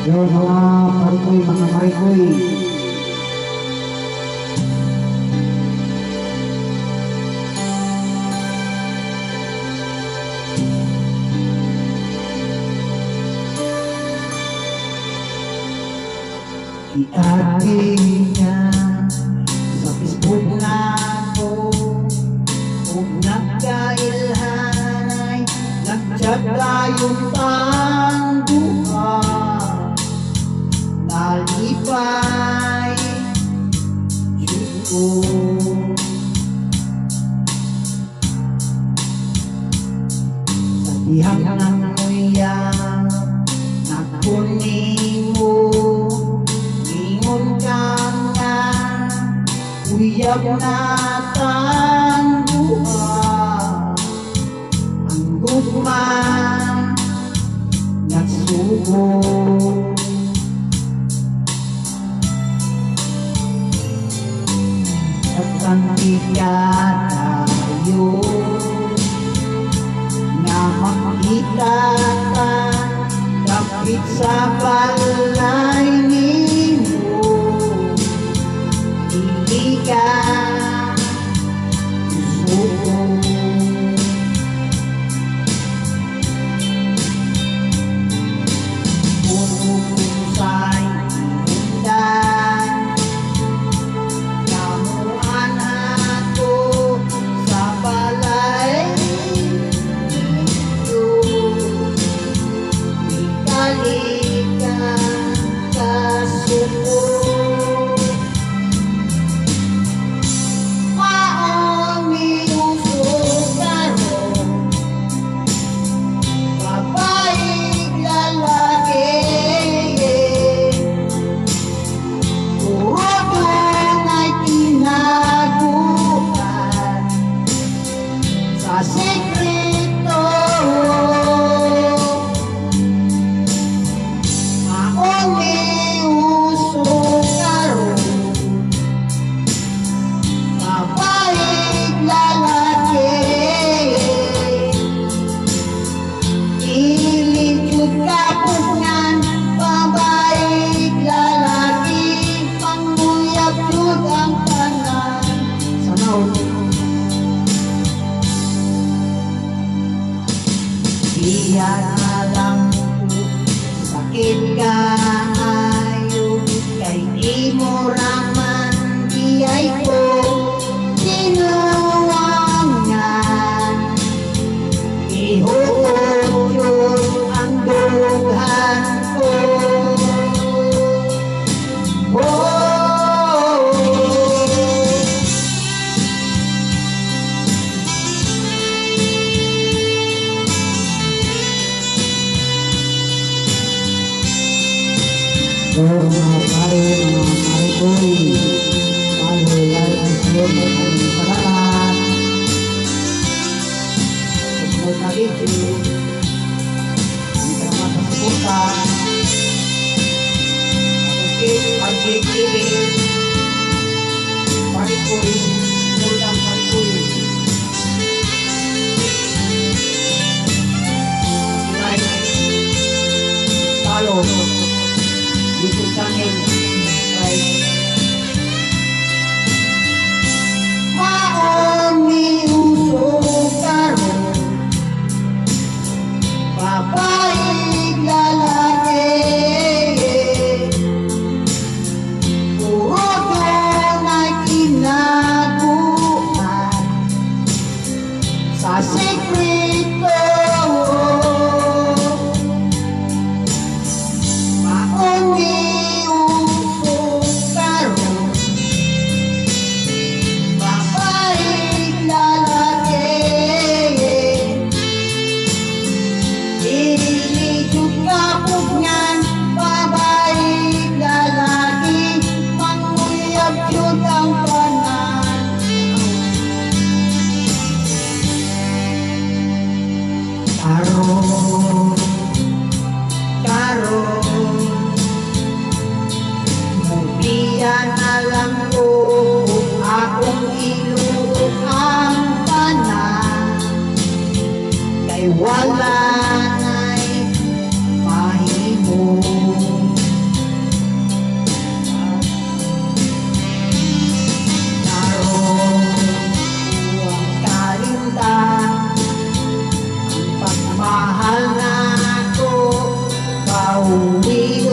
Yo, mga parikoy, mga marikoy. Iagi niya sa Facebook na ko ug nagkailhanay, nagchat tayong tangduha. Nalipay jud ko. Sa dihang ng uyab nakunimo, ingon ka nga uyab na tangduha. Ang gugma nagsugo. At ang tayo nga makita ka kapit sa balay nimo, dili ka suko. Uusay hinungdan, kamuan ako sa balay ninyo, ikalikan kasuko. Maong miuso karon, babae lalaki, puro dunay tinaguan sa sekreto. Maong miuso karon, babae lalaki, dili jud kapugnan, babae lalaki, panguyab jud ang tanan. Sana. Diyan alam ko sakit kaayo, kay imo raman di ay ko tinuwangan. Ihuot yun ang dughan ko. Oh. So, mga pare, mga marikoy, follow, like, and share. Maraming salamat. Susunod na video. Maraming salamat sa suporta. Okay, Patrick TV. Parikoy, Muldang Parikoy. Like, follow, YouTube channel, subscribe. Maong miuso karon, babae lalaki. We